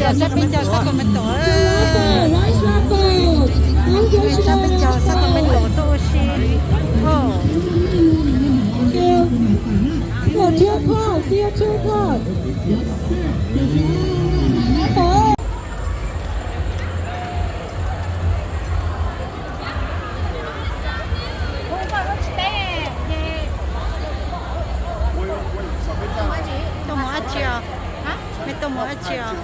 Sab peb caug sab tomato, sab peb caug sab tomato tuaj ua si. Tuaj mus dab tsi os? Mej tuaj mus dab tsi os?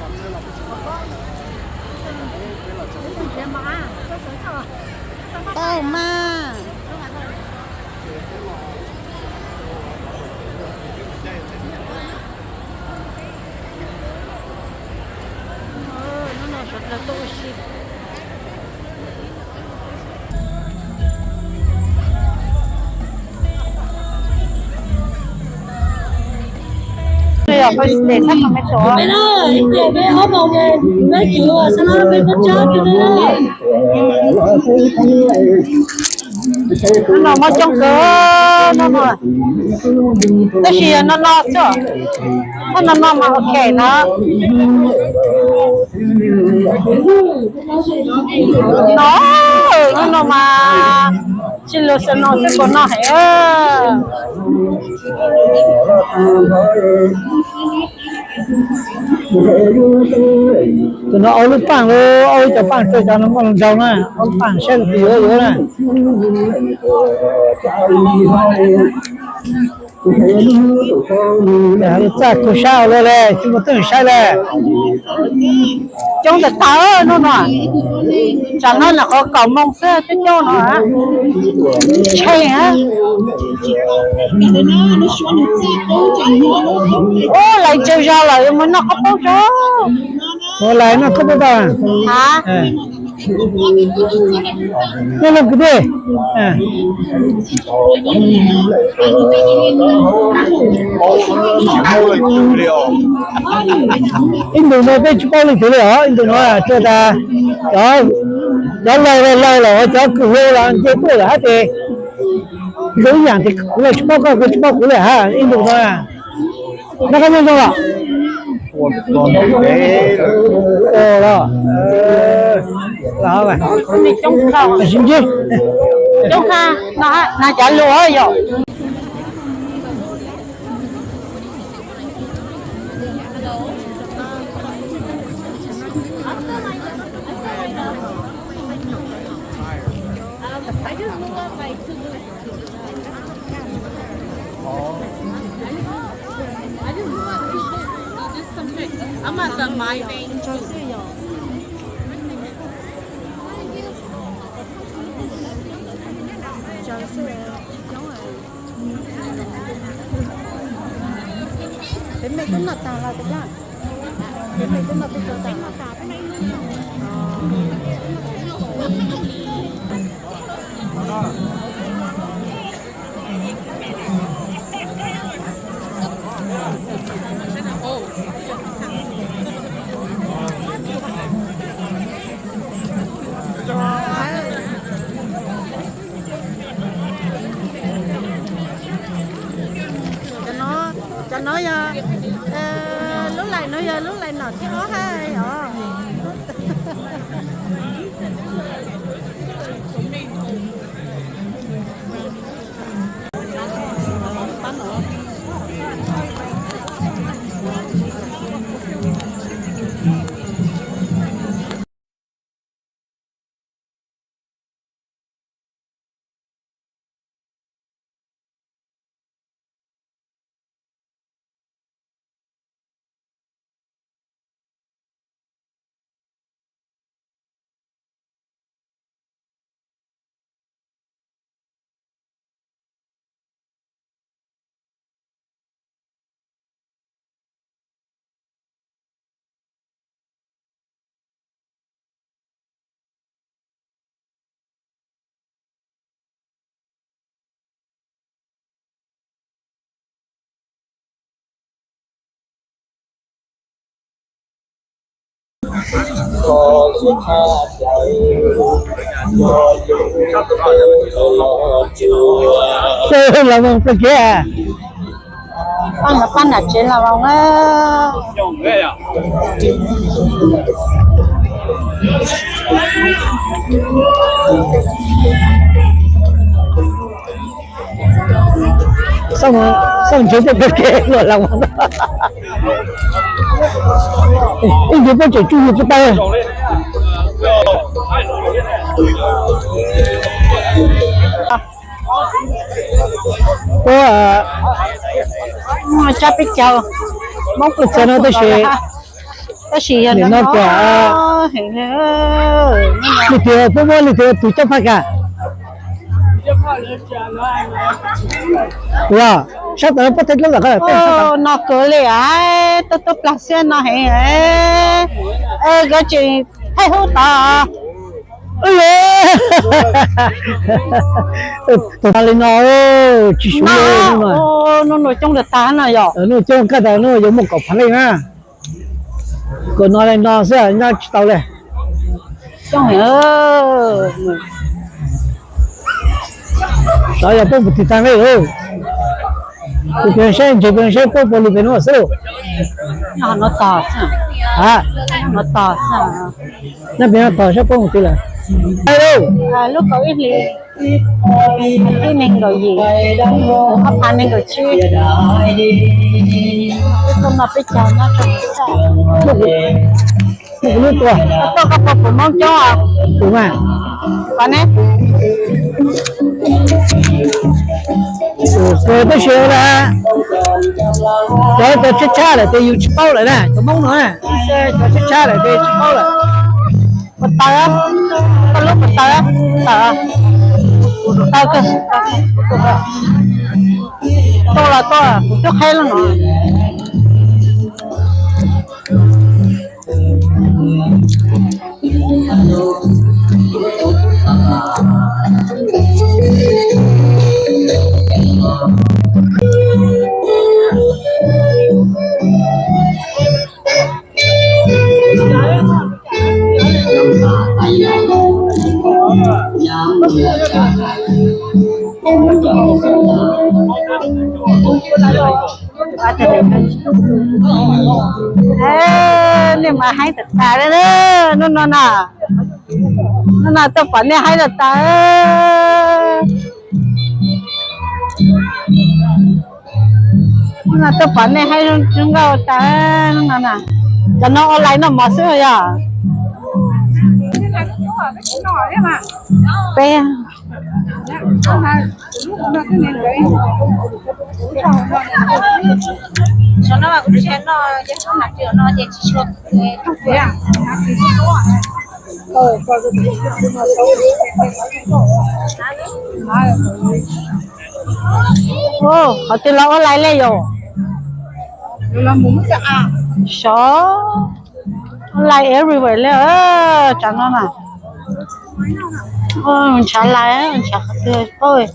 Tau mas. Hnub no sawv daws tuaj ua si. Hnub no muaj coob kawg hnub no, tab sis yog no no xwb, no no mas ok no. No, hnub no mas tsis lus xwb no xwb puas no heev. Tus no ob lub paaj, ob lub cov paaj txawj cov no muaj lub nraug na, ob lub paaj saib lub twg yuav yuav na. Txaj kug sab ua luaj le, tsis muaj twg saib le. Coob tag tag hnub no. Tsam no nws qhov kaum moos xwb twb coob no. Tsheej a. Ub, lawv tsaug zog lawm yuav mus noj qab paub tso. Ua lawv noj qab paub tso. Noj noj kwv tij. Ib ntus no peb tsis paub leej twg li os, ib ntus no tuaj tas cov, cov laus laus los cov kws hu los nce tuaj lawm hab tes zoo ib yam tes kuv los tsis paub koj, koj tsis paub kuv li hab ib ntus no. Noj qab nyob zoo los? Los, los, sib ntsib. Coob qab no, hnav cav lug yom. Peb mej twb noj tag lawm, peb mej twb noj tag. Cov no yog, lub laim no yog lub laim nom thib ob hab os. Los mus plag kiag. Pab no pab nam tsev los los na. Xoj ntsev tej peb kev luaj las ib ntsis peb tseem tsuj yus puas tau. Ua tsa peb caug Hmoob txog no tab sis, tab sis yog no tias, li tias puab muab li tias tus coj phaj kas. Yog sab tom no puab thaij dlub tom qab no kawg li, tuab tuab plag xiab no heev. Koj tsis thaij hub tod. Tus no li no, tsis suav li no. Nuj nuav coob lawm tag no yog. Nuj coob kawg tag, nuj yuav muaj kaum phav leej na. Kom no li no xwb nyob tsis tau li. Coob heev. Xyov yog puab puas tig tag li lauj. Kuv pheej saib ntsis, pheej saib puab puas lug pem nuav xwb lauj. Nyob pem no tog saib puab mus twg lawm. Lub kaum ib hlis, thib nees nkaum yim, ob phav nees nkaum tsib, tuaj noj peb caug nyob rau txaj. Tuaj koj puas pum Hmoob coob os? Pum mas. Qhov ne? Tab sis lawm, cov, cov tshab tshab lawm ces yus tsis paub lawm na, cov Hmoob no na, cov tshab tshab lawm ces tsis paub lawm. Puas tawv? Koj lub puas tawv? Tawv, tawv kawg. Tuaj los tuaj, kuv twb qheb lub no. Nej mas haib tag tas li na, hnub no na, hnub no tuaj pom nej haib tag tas. Hnub no tuaj pom nej haib zoo nkauj tas hnub no na. Cov no online noj mov xwb yog? Peb. Qhov twg los online li yom? Xyov, online everywhere li. Tsam no na, ntshav lais, ntshav qhov twg paub.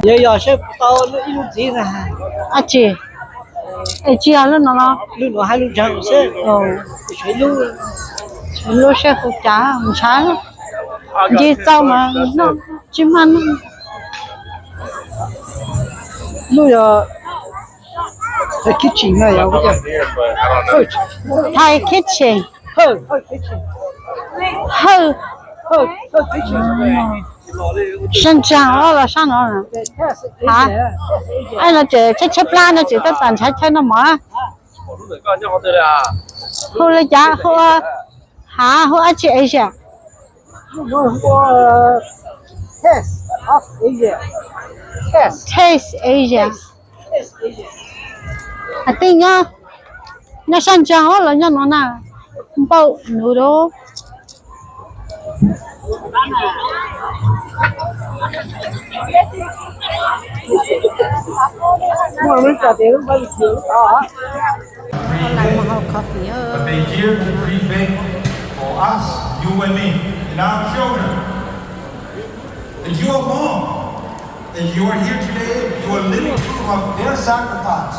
Yog, yog seb puas tau ib lub ntxiv na. Ab tsi, es tsis yog lub no los? Lub no hais lub ntseeg xwb. Lub seb hu cas ntshav, nce txaus mas noj tsis mag noj. Lub yog kitchen no yog, Thai kitchen. Hawj, sab ntsaag los sab no. Ab, no ces tshaib tshaib plab no ces tab tom ntshav chaw noj mov. Hu li cas hu, hav, hu ab tsi Asia? Taste Asia. Hais tias nyob, nyob sab ntsaag los nyob no na. Npauj noodle. Online mus haus coffee. But they dare to dream big for us, you and me, and our children. And you are mom, and you are here today, you are living proof of their sacrifice.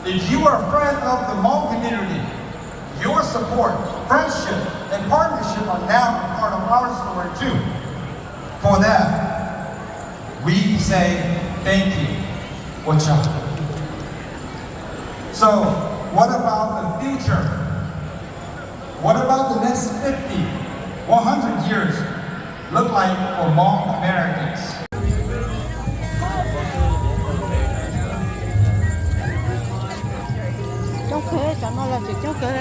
If you are a friend of the Hmong community, your support, friendship, and partnership are now a part of our story too. For that, we say thank you. Wacha. So, what about the future? What about the next fifty, one hundred years look like for Hmong Americans? Coob kawg, cov no los tseem coob kawg.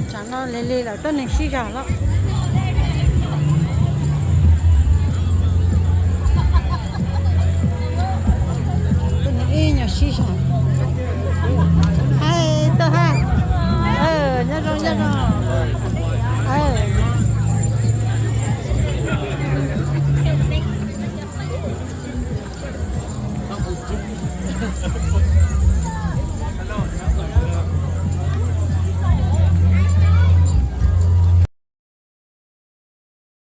Tsam no lig lig lawm tuaj neeg sib zog lawm. Tuaj neeg ib nyuag sib zog. Hais tuaj hais. Nyob zoo nyob zoo.